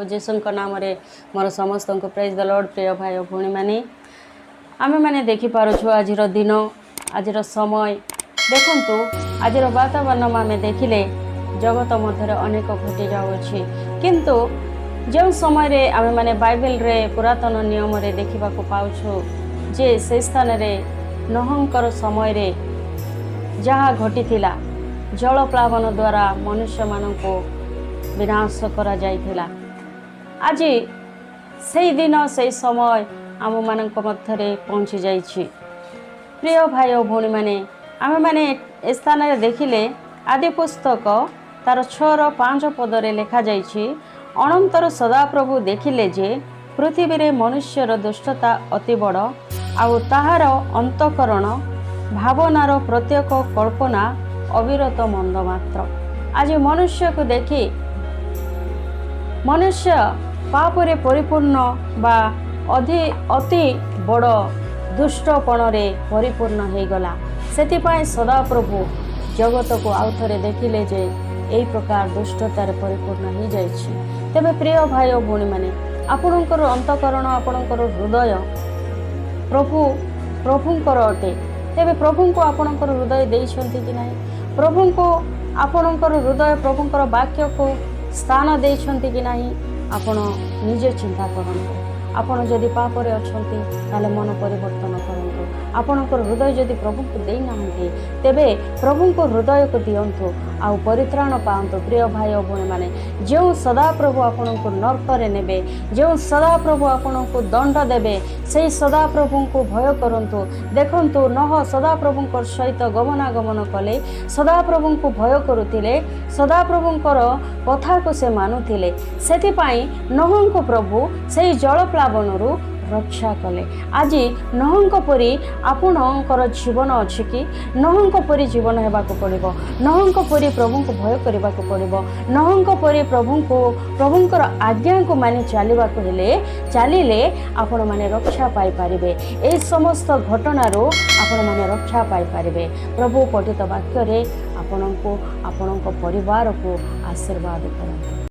ଯୀଶୁଙ୍କ ନାମରେ ମୋର ସମସ୍ତଙ୍କୁ ପ୍ରେଜ୍ ଦ ଲର୍ଡ଼। ପ୍ରିୟ ଭାଇ ଓ ଭଉଣୀମାନେ, ଆମେମାନେ ଦେଖିପାରୁଛୁ ଆଜିର ଦିନ, ଆଜିର ସମୟ। ଦେଖନ୍ତୁ, ଆଜିର ବାତାବରଣ ଆମେ ଦେଖିଲେ ଜଗତ ମଧ୍ୟରେ ଅନେକ ଘଟି ଯାଉଅଛି। କିନ୍ତୁ ଯେଉଁ ସମୟରେ ଆମେମାନେ ବାଇବେଲରେ ପୁରାତନ ନିୟମରେ ଦେଖିବାକୁ ପାଉଛୁ ଯେ ସେ ସ୍ଥାନରେ ନୋହଙ୍କର ସମୟରେ ଯାହା ଘଟିଥିଲା, ଜଳପ୍ଲାବନ ଦ୍ୱାରା ମନୁଷ୍ୟମାନଙ୍କୁ ବିନାଶ କରାଯାଇଥିଲା, ଆଜି ସେଇ ଦିନ, ସେଇ ସମୟ ଆମମାନଙ୍କ ମଧ୍ୟରେ ପହଞ୍ଚି ଯାଇଛି। ପ୍ରିୟ ଭାଇ ଓ ଭଉଣୀମାନେ, ଆମେମାନେ ଏ ସ୍ଥାନରେ ଦେଖିଲେ ଆଦି ପୁସ୍ତକ ତାର 6ର 5 ପଦରେ ଲେଖାଯାଇଛି, "ଅନନ୍ତର ସଦାପ୍ରଭୁ ଦେଖିଲେ ଯେ ପୃଥିବୀରେ ମନୁଷ୍ୟର ଦୁଷ୍ଟତା ଅତି ବଡ଼, ଆଉ ତାହାର ଅନ୍ତଃକରଣ ଭାବନାର ପ୍ରତ୍ୟେକ କଳ୍ପନା ଅବିରତ ମନ୍ଦ ମାତ୍ର।" ଆଜି ମନୁଷ୍ୟକୁ ଦେଖି ମନୁଷ୍ୟ ପାପରେ ପରିପୂର୍ଣ୍ଣ ବା ଅତି ବଡ଼ ଦୁଷ୍ଟପଣରେ ପରିପୂର୍ଣ୍ଣ ହେଇଗଲା। ସେଥିପାଇଁ ସଦାପ୍ରଭୁ ଜଗତକୁ ଆଉ ଥରେ ଦେଖିଲେ ଯେ ଏଇ ପ୍ରକାର ଦୁଷ୍ଟତାରେ ପରିପୂର୍ଣ୍ଣ ହେଇଯାଇଛି। ତେବେ ପ୍ରିୟ ଭାଇ ଓ ଭଉଣୀମାନେ, ଆପଣଙ୍କର ଅନ୍ତଃକରଣ, ଆପଣଙ୍କର ହୃଦୟ ପ୍ରଭୁଙ୍କର ଅଟେ। ତେବେ ପ୍ରଭୁଙ୍କୁ ଆପଣଙ୍କର ହୃଦୟ ଦେଇଛନ୍ତି କି ନାହିଁ? ପ୍ରଭୁଙ୍କୁ ଆପଣଙ୍କର ହୃଦୟ, ପ୍ରଭୁଙ୍କର ବାକ୍ୟକୁ ସ୍ଥାନ ଦେଇଛନ୍ତି କି ନାହିଁ, ଆପଣ ନିଜେ ଚିନ୍ତା କରନ୍ତୁ। ଆପଣ ଯଦି ପାପରେ ଅଛନ୍ତି, ତାହେଲେ ମନ ପରିବର୍ତ୍ତନ କରନ୍ତୁ। ଆପଣଙ୍କର ହୃଦୟ ଯଦି ପ୍ରଭୁଙ୍କୁ ଦେଇନାହାନ୍ତି, ତେବେ ପ୍ରଭୁଙ୍କ ହୃଦୟକୁ ଦିଅନ୍ତୁ ଆଉ ପରିତ୍ରାଣ ପାଆନ୍ତୁ। ପ୍ରିୟ ଭାଇ ଓ ଭଉଣୀମାନେ, ଯେଉଁ ସଦାପ୍ରଭୁ ଆପଣଙ୍କୁ ନର୍କରେ ନେବେ, ଯେଉଁ ସଦାପ୍ରଭୁ ଆପଣଙ୍କୁ ଦଣ୍ଡ ଦେବେ, ସେଇ ସଦାପ୍ରଭୁଙ୍କୁ ଭୟ କରନ୍ତୁ। ଦେଖନ୍ତୁ, ନୋହ ସଦାପ୍ରଭୁଙ୍କ ସହିତ ଗମନାଗମନ କଲେ, ସଦାପ୍ରଭୁଙ୍କୁ ଭୟ କରୁଥିଲେ, ସଦାପ୍ରଭୁଙ୍କର କଥାକୁ ସେ ମାନୁଥିଲେ। ସେଥିପାଇଁ ନୋହଙ୍କୁ ପ୍ରଭୁ ସେଇ ଜଳପ୍ଲାବନରୁ ରକ୍ଷା କଲେ। ଆଜି ନୋହଙ୍କ ପରି ଆପଣଙ୍କର ଜୀବନ ଅଛି କି? ନୋହଙ୍କ ପରି ଜୀବନ ହେବାକୁ ପଡ଼ିବ। ନୋହଙ୍କ ପରି ପ୍ରଭୁଙ୍କୁ ଭୟ କରିବାକୁ ପଡ଼ିବ। ନୋହଙ୍କ ପରି ପ୍ରଭୁଙ୍କର ଆଜ୍ଞାକୁ ମାନି ଚାଲିବାକୁ ହେଲେ, ଚାଲିଲେ ଆପଣମାନେ ରକ୍ଷା ପାଇପାରିବେ। ଏହି ସମସ୍ତ ଘଟଣାରୁ ଆପଣମାନେ ରକ୍ଷା ପାଇପାରିବେ। ପ୍ରଭୁ ପଠିତ ବାକ୍ୟରେ ଆପଣଙ୍କୁ, ଆପଣଙ୍କ ପରିବାରକୁ ଆଶୀର୍ବାଦ କରନ୍ତୁ।